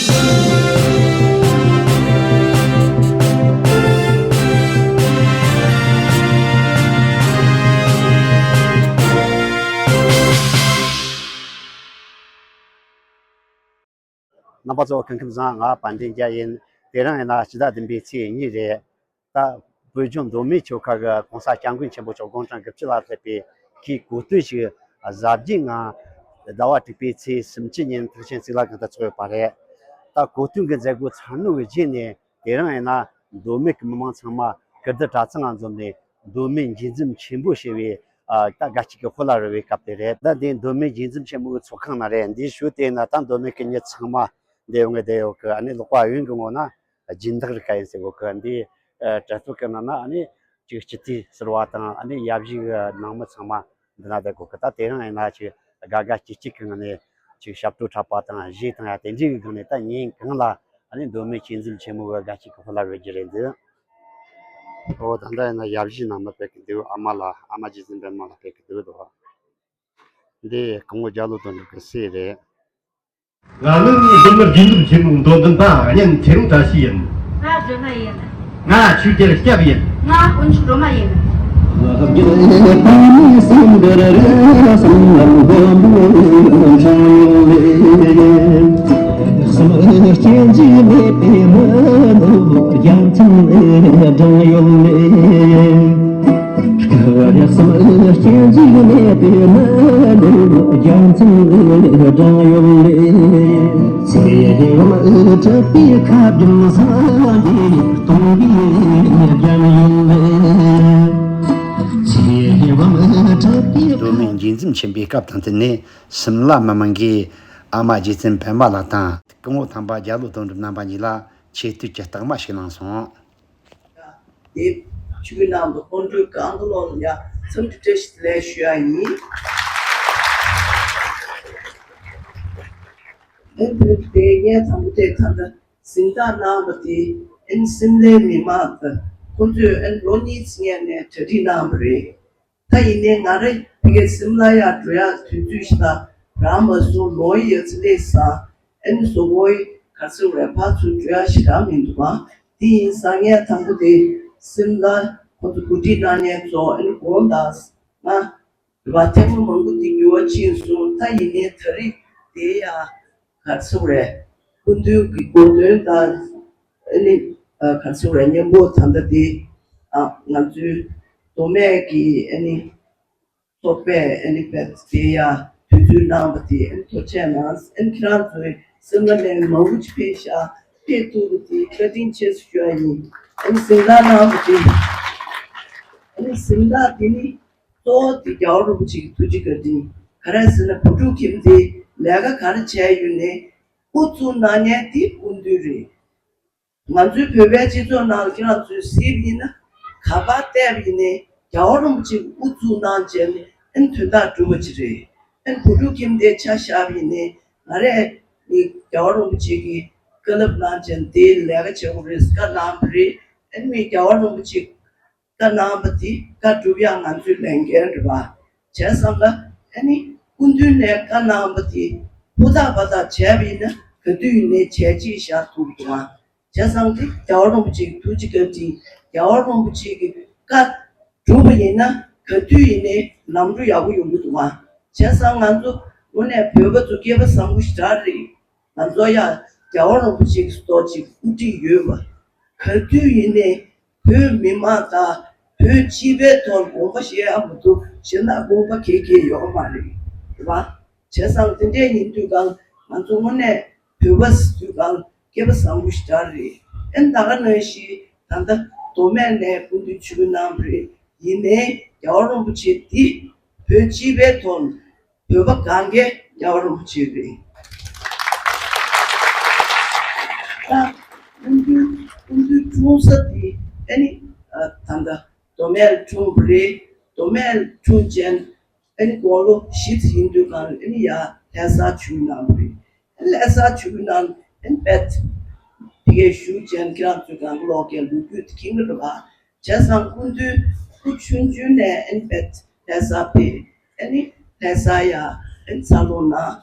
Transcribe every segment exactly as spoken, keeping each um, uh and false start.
རྣམ་པ་ཚོ་སྐུ་ཁམས་བཟང་། ང་དཔལ་ལྡན་རྒྱལ་ཡིན། དེ་རིང་ཡིན་ན་སྤྱི་ཟླ་བདུན་པའི་ཚེས་གཉིས་རེད། ད་བོད་ལྗོངས་མདོ་སྨད་ཆོལ་ཁ་གི་༸གོང་ས་༸སྐྱབས་མགོན་ཆེན་པོ་མཆོག་དགུང་གྲངས་དགུ་བཅུ་ལ་ཕེབས་པའི་གི་གོ་སྟོན་ཞིག་གཟབ་རྒྱས་ངང་ཟླ་བ་དྲུག་པའི་ཚེས་སུམ་ཅུ་ཉིན་ཐེག་ཆེན་གཙུག་ལག་ཁང་དུ་ཚོགས་ཡོད་པ་རེད། ད་གོ་སྟོན་གྱི་མཛད་སྒོ་ཚར་གནང་བའི་རྗེས་ནས། དེ་རིང་ཡིན་ན་མདོ་སྨད་ཀྱི་མི་མང་ཚང་མ་ཀིརྟི་གྲྭ་ཚང་ལ་འཛོམས་ནས། མདོ་སྨད་འཇིགས་འཛུམ་ཆེན་པོ་བྱེད་པའི་ཨ་ད་དགའ་སྐྱིད་ཀྱི་ཧོ་ལ་རོལ་བའི་སྐབས་དེ་རེད། ད་འདི་མདོ་སྨད་འཇིགས་འཛུམ་ཆེན་མོའི་ཚོགས་ཁང་ནང་རེད། འདིའི་ཞོལ་དེ་ན་ད་མདོ་སྨད་ཀྱི་མི་ཚང་མ་འདིར་ཡོང་གི་བསྡད་ཡོད་གི། ཨ་ནི་ལག་པ་གཡོན་གྱི་ངོས་ན་སྦྱིན་བདག་རེ་འགའ་ཡིན་ཟེར་གོ་གི། འདི་ཨ་གྲྭ་ཚོགས་ཀྱི་ནང་ན་ཨ་ནི་ཅིག་སྤྱི་འཐུས་ཟུར་པ་དང་། ཨ་ནི་ཡབ་གཞིས་ཀྱི་ནང་མི་ཚང་མ་འདི་ན་བསྡད་གོ་གི། ད་དེ་རིང་ཡིན་ན་ཅིག་དགའ་དགའ་སྐྱིད་སྐྱིད་ཀྱི་ངང་ནས་ཅིག་ཞབས་བྲོ་འཁྲབ་པ་དང་གཞས་བཏང་ཡ་དེ་འདྲའི་གི་སྒང་ནས། ད་ཉིན་གང་ལ་ཨ་ནི་མདོ་སྨད་འཇིགས་འཛུམ་ཆེན་མོ་གི་དགའ་སྐྱིད་ཀྱི་ཧོ་ལ་རོལ་གྱི་རེད་འདུག། ཨོ་ད་ལྟ་ཡིན་ན་ཡབ་གཞིས་ནང་མི་ཕེབས་ཀྱི་འདུག། ཨ་མ་ལགས། ཨ་མ་རྗེ་བཙུན་པད་མ་ལགས་ཕེབས་ཀྱི་འདུག་དོ། འདི་སྐུ་ངོ་རྒྱ་ལོ་དོན་གྲུབ་ཀྱི་སྲས་རེད། ང་ནི་མདོ་སྨད་འཇིགས་འཛུམ་ཆེན་མོའི་མདོ་འཛིན་པ་གཉན་ཚེ་རིང་བཀྲ་ཤིས་ཡིན། ང་སྒྲོལ་མ་ཡིན། ང་ཆོས་རྒྱལ་སྐྱབས་ཡིན། ང་དཀོན་མཆོག་སྒྲོལ་མ་ཡིན། མདོ་སྨད་འཇིགས་འཛུམ་ཆེན་པོའི་སྐབས་དང་བསྟུན་ནས། སིམ་ལ་མི་མང་གིས་ཨ་མ་རྗེ་བཙུན་པད་མ་ལགས་དང་སྐུ་ངོ་དམ་པ་རྒྱ་ལོ་དོན་གྲུབ་རྣམ་པ་གཉིས་ལ་ཆེ་བསྟོད་ཀྱི་རྟགས་མ་ཞིག་གནང་སོང་། དེ་ཆུ་ནང་དུ་ཁོང་ཁྲོའི་གང་གི་ལོག་ལ་ཡ་འཚམས་འདྲི་བཀྲ་ཤིས་བདེ་ལེགས་ཞུ་ཡ་ཡིན། ཨེ་བོད་དེ་ངས་དང་པོ་དེ་ད་ལྟ་གཟེངས་རྟགས་གནང་བ་དེ་ཨེན་སིམ་ལའི་མི་མང་དང་། ཁོང་ཚོས་ཨེན་ལོ་གཉིས་ཙམ་སྔོན་ནས་གྲ་སྒྲིག་གནང་བ་རེད། ད་ཡིན་ནའི་ང་རང་ཕ་གིར་སིམ་ལ་ཡར་འགྲོ་ཡག་དུས་ཚོད་ཞིག་ད་རག་མ་སོང་། ལོ་ཡོད་ཚད་སླེབས་སོང་། ཨ་ནི་བཟོ་བོའི་ག་ཚོད་རེ་ཕར་ཚུར་འགྲོ་ཡག་ཞེ་དྲག་མི་འདུག་ག། དེ་ཡིན་ཙང་ངས་དང་པོ་དེ་སིམ་ལ་ཁོང་ཚོ་གོ་སྒྲིག་གནང་མཁན་ཚོ། ཨ་ནི་དགོངས་དག་ང་རེ་བ་ཐེངས་མ་མང་པོ་དེ་འགྱུར་བ་ཕྱིན་སོང་། ད་ཡིན་ནའི་ད་རེས་དེ་ཡ་ག་ཚོད་རེ་སྐུ་མདུན་གྱི་གོ་སྟོན་དང་། ཨ་ནི་ག་ཚོད་རེ་མཉམ་པོ་ད་ལྟ་དེ་ང་ཚོའི་མདོ་སྨད་ཀྱི་ཨ་ནི་ཚོགས་པས་ཨ་ནི་བེད་དེ་ཡ་དུས་ཚོད་གནང་བ་དེ་ཨ་ནི་ཐུགས་རྗེ་གནང་། ཨ་ནི་ཁྱེད་རང་ཚོའི་སེམས་ལ་ལན་མང་པོ་ཅིག་ཕེབས་ཤག། ཕེབས་ཐུབ་པ་དེ་བཀའ་དྲིན་ཆེ་ཞུ་ཡ་ཡིན། ཨ་ནི་གཟེངས་རྟགས་གནང་བ་དེ། ཨ་ནི་གཟེངས་རྟགས་དེ་ནི་གཙོ་བོ་དེ་རྒྱལ་བ་རིན་པོ་ཆེ་གི་ཐུགས་རྗེ་བཀའ་དྲིན། ག་རེ་ཟེར་ན་བུ་ཕྲུག་ཁྱིམ་དེ་ལས་ཀ་ག་རེ་བྱས་ཡོད་ནའི་དབུ་བཙུགས་གནང་མཁན་དེ་སྐུ་མདུན་རེད། ང་ཚོའི་བོད་པའི་སྤྱི་ཚོགས་ནང་ལ་ཁྱེད་རང་ཚོས་གཟིགས་པ་ཡིན་ན། ག་པར་བལྟས་པ་ཡིན་ནའི་རྒྱལ་བ་རིན་པོ་ཆེ་གི་དབུ་བཙུགས་གནང་བྱས་ནས་ཨ་ནི་དོན་དག་གྲུབ་པ་ཅིག་རེད། ཨ་ནི་བུ་ཕྲུག་ཁྱིམ་དེ་ཆ་བཞག་པ་ཡིན་ནའི་ང་རས་ནི་རྒྱལ་བ་རིན་པོ་ཆེ་གིས་བཀའ་སློབ་གནང་བྱས་ནས་དེའི་ལས་ཀ་བྱེད་དགོས་རེད་ཟེར་བཀའ་གནང་བ་རེད། ཨ་ནི་མི་རྒྱལ་བ་རིན་པོ་ཆེ་བཀའ་གནང་བ་དེ་བཀའ་སྒྲུབ་ཡག་ང་ཚོའི་ལས་འགན་རེད་པ། བྱས་ཙང་ཀ་ཨ་ནི་སྐུ་མདུན་ནས་བཀའ་གནང་བ་དེ་ཧུར་ཐག་འབད་ཐག་བྱས་པ་ཡིན་ན་ག་དུས་ཡིན་ནའི་བྱས་རྗེས་བཞག་ཐུབ་ཀྱི་རེད་པ། བྱས་ཙང་དེ་རྒྱལ་བ་རིན་པོ་ཆེ་གི་ཐུགས་རྗེ་བཀའ་དྲིན། རྒྱལ་བ་རིན་པོ་ཆེ་གི་བཀའ་སྒྲུབ་པ་ཡིན་ན་ག་དུས་ཡིན་ནའི་ལམ་འགྲོ་ཡག་པོ་ཡོང་གི་འདུག་ག། བྱས་ཙང་ང་ཚོ་དངོས་གནས་བོད་པ་ཚོ་སྐལ་པ་བཟང་པོ་ཞེ་དྲག་རེད། ང་ཚོ་ཡ་རྒྱལ་བ་རིན་པོ་ཆེ་གི་སྲོག་ཅིག་དབུ་ཁྲིད་ཡོད་པ། ག་དུས་ཡིན་ནའི་བོད་མི་མང་དང་བོད་སྤྱི་པའི་ཐོག་དགོངས་པ་བཞེས་ཡག་མ་གཏོགས་གཞན་དག་དགོངས་པ་གང་ཡང་ཡོད་མ་རེད། རེད་པ། བྱས་ཙང་དེ་འདྲས་ཡིན་དུས་གང་ང་ཚོ་དངོས་གནས་བོད་པ་ཟེར་དུས་གང་སྐལ་པ་བཟང་པོ་ཞེ་དྲག་རེད། ཨ་ནི་ད་ག་ནང་བཞིན་ད་ལྟ་མདོ་སྨད་ནས་སྐུ་མདུན་ཆིབས་བསྒྱུར་གནང་བ་རེད། ཡིན་ནའི་རྒྱལ་བ་རིན་པོ་ཆེ་འདི་བོད་སྤྱི་པའི་ཐོག་བོད་པ་གང་གའི་རྒྱལ་བ་རིན་པོ་ཆེ་རེད། ད་སྐུ་མདུན་སྐུ་མདུན་འཁྲུངས་ས་དེ་ཨ་ནི་ད་ལྟ་མདོ་སྨད་འཁྲུངས་པ་རེད། མདོ་སྨད་འཁྲུངས་རྗེས་ཨ་ནི་དགུང་ལོ་བཞི་ཙམ་ཡིན་དུས་གང་ཨ་ནི་ཡར་ལྷ་སར་ཆིབས་བསྒྱུར་གནང་བ་རེད། ལྷ་སར་ཆིབས་བསྒྱུར་གནང་ཨ་ནི་བེད་དེ་གའི་བཞུགས་རྗེས་ཁྱེད་རང་ཚོས་གང་ལོག་གའི་ལོ་རྒྱུས་དེ་མཁྱེན་གྱི་རེད་པ། བྱས་ཙང་སྐུ་མདུན་སྐུ་ཆུང་ཆུང་ནས་ཨ་ནི་བེད་ལྷ་སར་ཕེབས། ཨ་ནི་ལྷ་སར་ཡ་ཨ་ནི་འཚར་ལོངས་གནང་།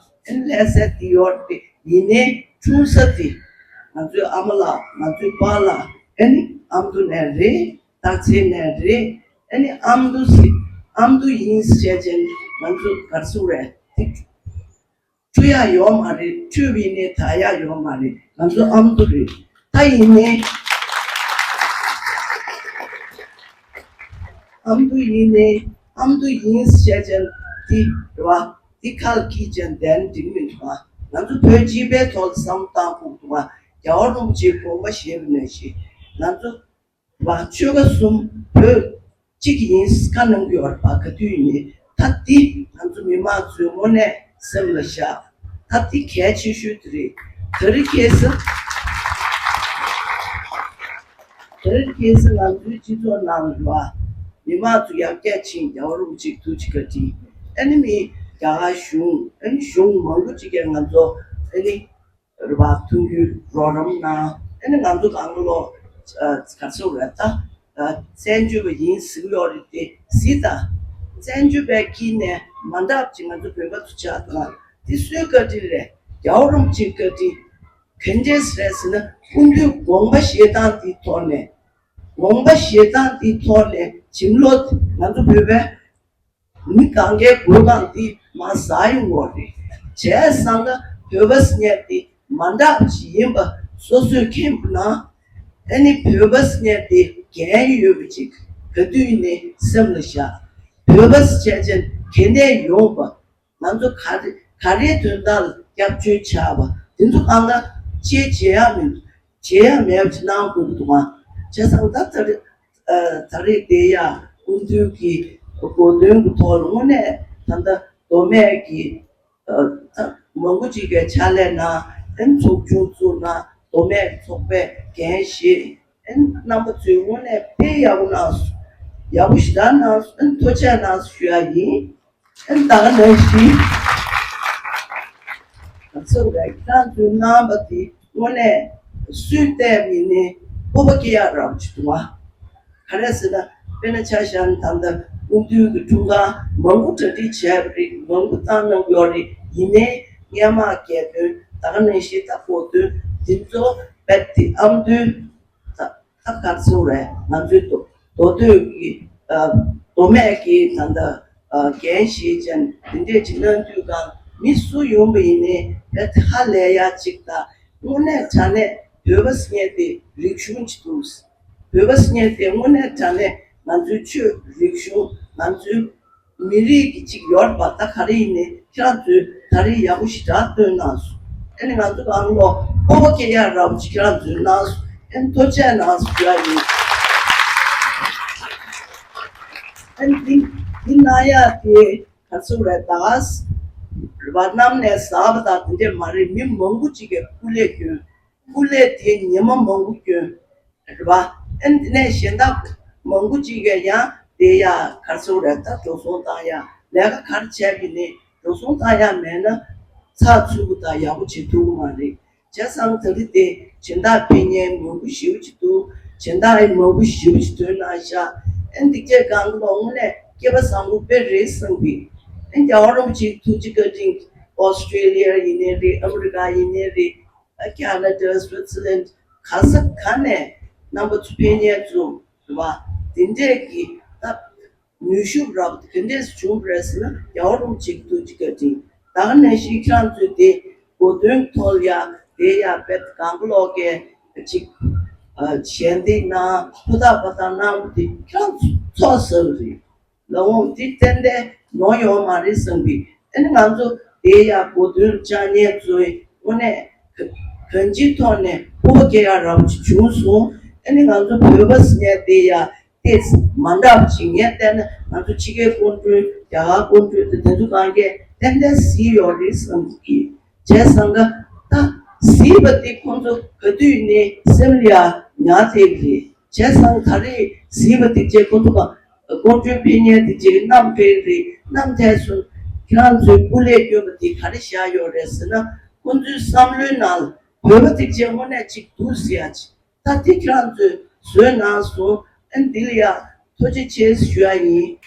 ཨ་ནི་ལྷ་སའི་དེ་ཡོད་དེ་ཡིན་ནའི་ འཁྲུངས་ས་དེ་ང་ཚོའི་ཨ་མ་ལགས། ང་ཚོའི་པཱ་ལགས། ཨ་ནི་ཨ་མདོ་ནས་རེད། སྟག་འཚེར་ནས་རེད། ཨ་ནི་ཨ་མདོ་ཟེར། ཨ་མདོ་ཡིན་ཟེར་བྱས་ནས་ང་ཚོ་ག་རེ་ཟེར་རེད། དེ་འཁྲུ་ཡག་ཡོད་མ་རེད། འཁྲུས་པ་ཡིན་ནའི་དག་ཡག་ཡོད་མ་རེད། ང་ཚོ་ཨ་མདོ་རེད། ད་ཡིན་ནའི་ཨ་མདོ་ཡིན་ནའི་ཨ་མདོ་ཡིན་ཟེར་བྱས་ནས་དེ་རེད་བ། དེ་ཁ་ལ་འཁྱེར་བྱས་ནས་བསྡད་ན་འགྲིག་མི་འདུག་བ། ང་ཚོ་བོད་སྤྱི་པའི་ཐོག་ལ་བསམ་བློ་བཏང་དགོས་འདུག་བ། རྒྱལ་བ་རིན་པོ་ཆེའི་དགོངས་པ་བཞེས་པ་ནང་བཞིན་ང་ཚོ་བ་ཆོལ་ཁ་གསུམ་བོད་གཅིག་ཡིན་བཀའ་གནང་གི་ཡོད་རེད་པ། ག་དུས་ཡིན་ནའི་ད་འདི་ང་ཚོ་མི་མང་ཚོའི་དངོས་གནས་སེམས་ལ་བཞག་ད་འདི་གལ་ཆེ་ཤོས་དེ་རེད། དེ་རིང་ཁ་སང་དེ་རིང་ཁ་སང་ང་ཚོའི་སྤྱི་ཚོགས་ནང་ལ་རེད་བ། མི་མང་ཚོ་ཡར་རྒྱས་ཕྱིན། རྒྱལ་བ་རིན་པོ་ཆེ་ཐུགས་རྗེ་བཀའ་དྲིན། ཨ་ནི་མི་རྒྱ་གར་གཞུང་། ཨ་ནི་གཞུང་མང་པོ་ཅིག་གིས་ང་ཚོ་ཨ་ནི་རེད་བ། མཐུན་འགྱུར་རོགས་རམ་གནང་། ཨ་ནི་ང་ཚོ་གང་ལོ་ཨ་ག་ཚོད་རེད་ད། ཨ་བཙན་བྱོལ་བ་ཡིན་ཟེར་གྱི་ཡོད་རེད་དེ། གཟིགས་དང་། བཙན་བྱོལ་བའི་དཀྱིལ་ནས་མ་འདྲ་བ་ཅིག་ང་ཚོ་བོད་པ་ཚོ་ཆགས་དང་། དེ་སུའི་བཀའ་དྲིན་རེད། རྒྱལ་བ་རིན་པོ་ཆེའི་བཀའ་དྲིན། ག་འདྲས་རེད་ཟེར་ན། སྐུ་མདུན་དགོངས་པ་བཞེས་སྟངས་དེའི་ཐོག་ནས། དགོངས་པ་བཞེས་སྟངས་དེའི་ཐོག་ནས་བྱིན་རླབས་ང་ཚོ་བོད་པའི་མི་གང་གའི་མགོ་སྐོར་དེ་མར་ཟག་ཡོང་གི་རེད། བྱས་ཙང་ཀ་བོད་པ་ཟེར་མཁན་དེ་མ་འདྲ་བ་ཞིག་ཡིན་པ་སོ་སོས་མཁྱེན་པ་ན། ཨ་ནི་བོད་པ་ཟེར་མཁན་དེ་འགན་ཡོད་པ་ཅིག་ག་དུས་ནས་སེམས་ལ་བཞག་བོད་པ་ཟེར་བྱས་ཀྱང་ག་ནས་ཡོང་པ། ང་ཚོ་ག་རེ་ག་རེའི་དོན་དག་ལ་སྐྱབས་བཅོལ་ཆགས་པ་དེ་ཚོ་གང་ག་ཅེས་བརྗེད་ཡག་མི་འདུག་བརྗེད་ཡག་མེད་པ་ཅིག་གནང་དགོས་ཀྱི་འདུག་ཨང་། བྱས་ཙང་ད་ད་རེས་ཨ་ད་རེས་དེ་ཡ་སྐུ་མདུན་གྱི་གོ་སྟོན་གྱི་ཐོག་ལ་དངོས་གནས་ད་ལྟ་མདོ་སྨད་ཀྱི་ཨ་ད་མང་པོ་ཅིག་གིས་ཕྱག་ལས་གནང་། ཨ་ནི་ཚོགས་ཆུང་བཙུགས་གནང་། མདོ་སྨད་ཚོགས་པས་འགན་བཞེས། ཨ་ནི་རྣམ་པ་ཚོས་དངོས་གནས་དཔེ་ཡག་པོ་གནང་སོང་། ཡག་པོ་ཞེ་དྲག་གནང་སོང་། ཨ་ནི་ཐུགས་རྗེ་གནང་སོང་ཞུ་ཡག་ཡིན། ཨ་ནི་ད་ག་ནང་བཞིན་ང་ཚོ་ལ་ཁྱེད་རང་ཚོའི་གནང་བ་དེ་དངོས་གནས་སུས་བལྟས་པ་ཡིན་ནའི་སྤོབས་པ་སྐྱེ་ཡག་རབ་ཅིག་འདུག་བ། ག་རེ་ཟེར་ན། དཔེར་ན་ཆ་བཞག་ན་ད་ལྟ་སྐུ་མདུན་གྱི་འཁྲུངས་སྐར་མང་པོ་གྲ་སྒྲིག་བྱས་པ་རེད། མང་པོ་བཏང་གནང་ཡོད་རེད། ཡིན་ནའི་སྔས་མ་རྒྱལ་དོན། ད་ག་ནང་བཞིན་ད་གོ་སྟོན་འདི་ཚོ་རྦད་དེ་ཨ་མདོའི་ད་ད་ག་རེ་ཟེར་རེད། ང་ཚོའི་མདོ་མདོ་སྟོད་ཀྱི་ཨ་མདོ་སྨད་ཀྱི་ད་ལྟ་ཨ་འགན་བཞེས་ཅན་འདི་འདྲས་ཅིག་གནང་དུས་གང་མི་སུ་ཡོང་པ་ཡིན་ནའི་རྦད་དེ་ཧ་ལས་ཡག་ཅིག་དང་། དངོས་གནས་དྲང་གནས་བོད་པ་ཟེར་མཁན་དེ་རིག་གཞུང་ཅིག་འདུག་བོད་པ་ཟེར་མཁན་དེ་དངོས་གནས་དྲང་གནས་ང་ཚོའི་ཆོས་རིག་གཞུང་། ང་ཚོའི་མི་རིགས་ཀྱི་ཅིག་ཡོད་པ། ད་ག་རེ་ཡིན་ནའི་ཁྱེད་རང་ཚོས་ད་རེས་ཡག་པོ་ཞེ་དྲག་སྟོན་གནང་སོང་། ཨ་ནི་ང་ཚོ་གང་ལོ་སྤོབས་པ་སྐྱེ་ཡག་རབ་ཅིག་ཁྱེད་རང་ཚོས་གནང་སོང་། ཨ་ནི་ཐུགས་རྗེ་གནང་སོང་ཞུ་ཡག་ཡིན། ཨ་ནི་འདི་འདི་གནང་ཡག་དེ་ག་ཚོད་རེད། ད་ག་རེད་པ། གནམ་ནས་ཟག་པ་དང་དེ་འདྲས་མ་རེད། མི་མང་པོ་ཅིག་གིས་སྐུ་ལས་བསྐྱོན། སྐུ་ལས་དེ་ཉི་མ་མང་པོ་བསྐྱོན། རེད་པ། ཨ་ནི་དེ་ནས་གཞན་དག་མང་པོ་ཅིག་གིས་ཡང་དེ་ཡ་ག་རེ་ཟེར་རེད། ད་འགྲོ་སོང་བཏང་ཡ། ལས་ཀ་ག་རེ་བྱས་པ་ཡིན་ནའི་འགྲོ་སོང་བཏང་ཡ་མེད་ན་ཚགས་ཚུད་པོ་དང་ཡག་པོ་བྱེད་ཐུབ་ཀྱི་མ་རེད། བྱས་ཙང་ད་རེས་དེ་སྦྱིན་བདག་ཕེབས་མཁན་མང་པོ་ཞེ་པོ་ཅིག་འདུག་སྦྱིན་བདག་ཡང་མང་པོ་ཞེ་པོ་ཅིག་ཐོན་གནང་ཤག་ཨ་ནི་འདི་གཅིག་གང་གི་ལོ་དངོས་གནས་སྐལ་པ་བཟང་པོ་དཔེ་རེད་བསམ་གི། ཨ་ནི་རྒྱལ་བ་རིན་པོ་ཆེའི་ཐུགས་རྗེ་བཀའ་དྲིན། ཨོ་སི་ཀྲེ་ལི་ཡ་ཡིན་ནའི་རེད། ཨ་མི་རི་ཀ་ཡིན་ནའི་རེད། ཨ་ཁ་ན་ཌ། སུའི་ཙི་ལན། ག་ས་ག་ནས་རྣམ་པ་ཚོ་ཕེབས་མཁན་ཚོ་རེད་པ། དེ་འདྲས་ཀྱི་ད་ནུས་ཤུགས་རབ་དེ་ག་འདྲས་བྱུང་བ་རེད་ཟེར་ན་རྒྱལ་བ་རིན་པོ་ཆེ་གི་ཐུགས་རྗེ་བཀའ་དྲིན། ད་ག་ནང་བཞིན་ཁྱེད་རང་ཚོས་དེ་གོ་སྟོན་ཐོག་ལ་ཡ་དེ་ཡ་དཔེ་གང་ག་ལོག་གི་ཅིག་ཨ་ཞལ་འདེབས་གནང་། ཕོ་ཐག་པ་ཐག་གནང་བ་དེ་ཁྱེད་རང་ཚོ་ཚོགས་བསགས་པ་རེད། ལ་འོང་འདི་ཏན་ཏན་ནོར་ཡོད་མ་རེད་བསམ་གི། ཨ་ནི་ང་ཚོ་དེ་ཡ་གོ་སྟོན་བཅར་མཁན་ཚོའི་དངོས་གནས་ག་གང་ཅིའི་ཐོག་ནས་སྤོབས་པ་སྐྱེ་ཡག་རབ་ཅིག་བྱུང་སོང་། ཨ་ནི་ང་ཚོ་བོད་པ་ཟེར་མཁན་དེ་ཡ་ཏོག་ཙམ་མ་འདྲ་བ་ཅིག་ངས་བལྟས་ན་ང་ཚོ་ཕྱི་རྒྱལ་སྐུ་མགྲོན། རྒྱ་གར་སྐུ་མགྲོན་དེ་དེ་ཚོ་གང་གས་ཏན་ཏན་གཟིགས་ཡོད་རེད་བསམ་གི། བྱས་ཙང་ཀ་ད་གཟིགས་པ་དེ་ཁོང་ཚོ་ག་དུས་ནས་སེམས་ལ་ཡ་ཉར་ཐེབས་རེད། བྱས་ཙང་ད་རེས་གཟིགས་པ་དེ་བྱས་ཁོང་ཚོ་ག་སྐུ་མགྲོན་ཕེབས་མཁན་དེ་བྱས་བསྣམས་ཕེབས་རེད། བསྣམས་ཐལ་སོང་། ཁྱེད་རང་ཚོའི་སྐུ་ལས་བསྐྱོན་པ་དེ་ག་རེ་བཞག་ཡོད་རེད་ཟེར་ན། ཁོང་ཚོའི་བསམ་བློའི་ནང་ལ་བོད་པ་དེ་བྱས་དངོས་གནས་གཅིག་འདུག་ཟེར་ཡ་ཅིག་ད་དེ་ཁྱེད་རང་ཚོས་བཟོས་གནང་སོང་། ཨ་ནི་འདི་ལ་ཡ་ཐུགས་རྗེ་ཆེ་ཞུ་ཡ་ཡིན།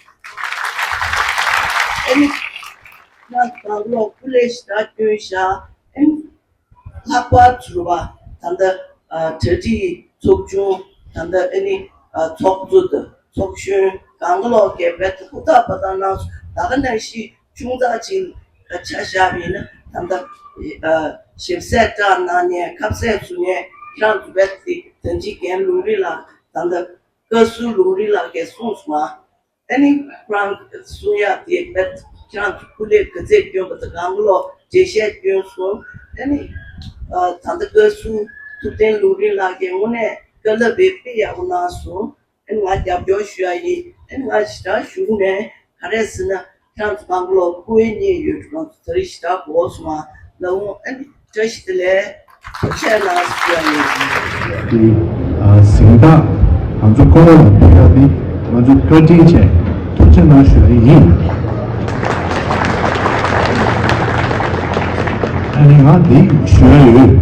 ཨ་ནི་ང་དང་ལོག་སྐུ་ལས་ཞེ་དྲག་བསྐྱོན་ཤག་ཨ་ནི་ ལྷག་པར་ཚུར་བ་ད་ལྟ་གྲ་སྒྲིག་ཚོགས་ཆུང་ད་ལྟ་ཨ་ནི་ཚོགས་གཙོ་དང་ཚོགས་གཞོན་གང་ག་ལོག་གིས་རྦད་དེ་ཧུར་ཐག་པ་ཐག་གནང་སོང་། ད་ག་ནང་བཞིན་ཆུང་ཙག་ཅིག་ཆ་བཞག་པ་ཡིན་ན་ད་ལྟ་ཞིབ་གསལ་བསྒྲགས་གནང་མཁན་ཁ་གསལ་བཟོ་མཁན་ཁྱེད་རང་ཚོ་རྦད་དེ་དོན་གཅིག་རྒན་ལུང་རིགས་ལགས་ད་ལྟ་བཀའ་ཟུར་ལུང་རིགས་ལགས་ཀྱིས་གསུངས་སོང་ང་། ཨ་ནི་ཁོ་རང་གསུང་ཡག་དེ་རྦད་ཁྱེད་རང་ཚོ་སྐུ་ལས་ག་ཚད་བསྐྱོན་པ་དང་གང་ལོ་འགྲེལ་བཤད་བསྐྱོན་སོང་། ཨ་ནི་ད་ལྟ་བཀའ་ཟུར་ཐུབ་བསྟན་ལུང་རིགས་ལགས་ཀྱིས་དངོས་གནས་བཀའ་སློབ་དཔེ་དཔེ་ཡག་པོ་གནང་སོང་། ཨ་ནི་ང་རྒྱབ་སྐྱོར་ཞུ་ཡག་ཡིན། ཨ་ནི་ང་ཞེ་དྲག་ཞུ་གི་མེད། ག་རེ་ཟེར་ན་ཁྱེད་རང་ཚོ་གང་ལོ་སྐུ་ཡི་གཉེན་ཡོད་འགྲོ། ང་ཚོ་ད་རེས་ཞེ་དྲག་གོ་སོང་ང་། ལ་འོང་། ཨ་ནི་བཀྲ་ཤིས་བདེ་ལེགས། ཐུགས་རྗེ་གནང་ཞུ་ཡག་ཡིན། དེ་གཟེངས་རྟགས་ང་ཚོ་སྐུ་ངོ་ལ་ཕུལ་ཡག་དེ་ང་ཚོ་བཀའ་དྲིན་ཆེ། ཐུགས་རྗེ་གནང་ཞུ་ཡག་ཡིན། ཨ་ནི་ང་འདི་ཞུ་ཡག་ཡོད།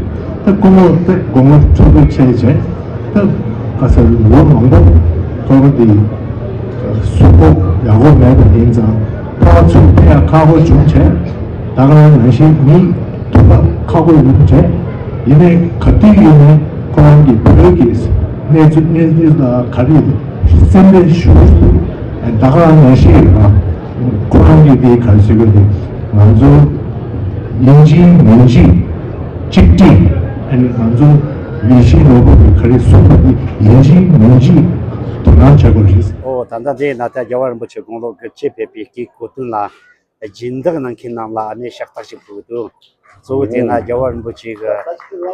ད་སྐུ་ངོ་དཔེ་དགོངས་པ་ཚོད་ལྟ་བྱས་རྗེས་ད་ག་ས་ལོ་མང་པོ་ཁོ་རང་འདི་གཟུགས་པོ་ཡག་པོ་མེད་པ་ཡིན་ཙང་ཕར་ཚུར་ཕེབས་ཡག་ཁག་པོ་བྱུང་བྱས། ད་ག་རང་ནང་བཞིན་མི་ཐུག་པ་ཁག་པོ་ཡོད་པ་རེད། ཡིན་ནའི་ག་དུས་ཡིན་ནའི་ཁོ་རང་གི་བོད་ཀྱི་གནས་ཚུལ་གནས་ཚུལ་ལ་ག་རེ་སེམས་པའི་ཞུ་ད་ག་རང་ནང་བཞིན་ཡོད་པ། ཁོ་རང་གི་དེ་ག་རེ་ཟེར་དགོས་རེད། ང་ཚོ་ཡིན་གཅིག་མིན་གཅིག་གཅིག་སྒྲིལ། ཨ་ནི་ང་ཚོ་ཡིད་བཞིན་ནོར་བུ་གི་ག་རེ་གསུངས་པ་དེ་ཡིན་གཅིག་མིན་གཅིག་དོ་སྣང་བྱ་དགོས་རེད། ཨོ་ད་ལྟ་འདི་ན་ད་རྒྱལ་བ་རིན་པོ་ཆེ་དགུང་ལོ་དགུ་བཅུ་ཕེབས་པའི་སྐུའི་གོ་སྟོན་ལ་སྦྱིན་བདག་གནང་མཁན་རྣམས་ལ་ཨ་ནི་ཕྱག་རྟགས་ཤིག་ཕུལ་གི་འདུག། གཙོ་བོ་དེ་ན་རྒྱལ་བ་རིན་པོ་ཆེ་གི་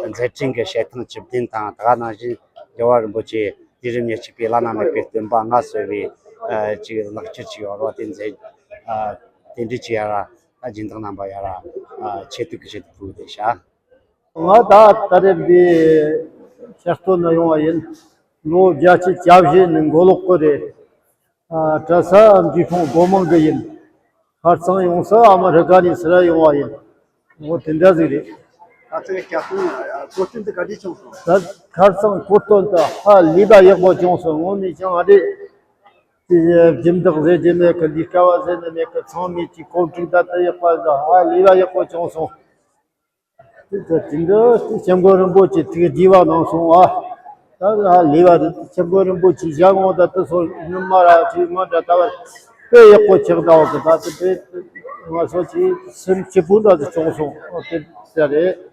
མཛད་འཕྲིན་གྱི་བཤད་སྟངས་བཅུ་བདུན་དང་། ད་ག་ནང་བཞིན་རྒྱལ་བ་རིན་པོ་ཆེ་དུས་རབས་ཉེར་གཅིག་པའི་བླ་ན་མེད་པའི་སྟོན་པ་མངའ་གསོལ་བའི་ཨ་ཅིག་ལག་ཁྱེར་ཅིག་ཡོད་རེད་པ། དེ་མཛད་ཨ་དེ་འདྲ་ཅིག་ཡ་ར་ཨ་སྦྱིན་བདག་རྣམ་པ་ཡ་ར་ཨ་ཆེད་དུ་གི་ཆེད་དུ་ཕུལ་གི་འདུག་ཤག། ང་ད་ད་རེས་འདི་ཤར་སྟོད་ནས་ཡོང་བ་ཡིན། ལོ་བརྒྱད་ཅུ་གྱ་བཞི་ནས་མགོ་ལོག་གི་རེད། ཨ་གྲྭ་ས་འབྲི་སྲོང་སྒོ་མང་གི་ཡིན། ཁ་རྩང་ཡོང་ས་ཨ་མི་རི་ཀ་ནས་སི་ར་ཡོང་བ་ཡིན། འོ་དེ་འདྲ་ཟིག་རེད། ད་ཚེ་སྐྱབས་སྟོན་གོ་སྟོན་དེ་ག་འདྲ་བྱུང་སོང་། ད་ཁ་རྩང་གོ་སྟོན་དེ་ཧ་ལས་པ་ཡག་པོ་བྱུང་སོང་། དངོས་གནས་ཀྱང་ཨ་རེད། དེ་སྦྱིན་བདག་ཟེར་རྒྱུ་མེད་གི། འདི་དཀའ་བ་ཟེར་ནི་མེད་གི། ཚང་མས་ཀྱི་གོ་སྒྲིག་ད་ལྟ་ཡག་པ་ཟ་ཧ་ལས་པ་ཡག་པོ་བྱུང་སོང་། དེ་ད་དེ་འདྲ་སྐྱབས་མགོན་རིན་པོ་ཆེ་ཐུགས་དགྱེས་པ་གནང་སོང་ཨ། ད་ཧ་ལས་པ་རེད། སྐྱབས་མགོན་རིན་པོ་ཆེ་ཞལ་ངོ་ད་ལྟ་སོ་ནུ་མ་ར་ཆེ་མ་འདྲ་ད་བར་དཔེ་ཡག་པོ་ཆགས་ད་བ་གི། ད་དེ་དཔེ་ང་ཚོ་ཆེ་སེམས་སྐྱིད་པོ་འདྲ་ཅིག་བྱུང་སོང་ཨ། དེ་ཟེར་རེད།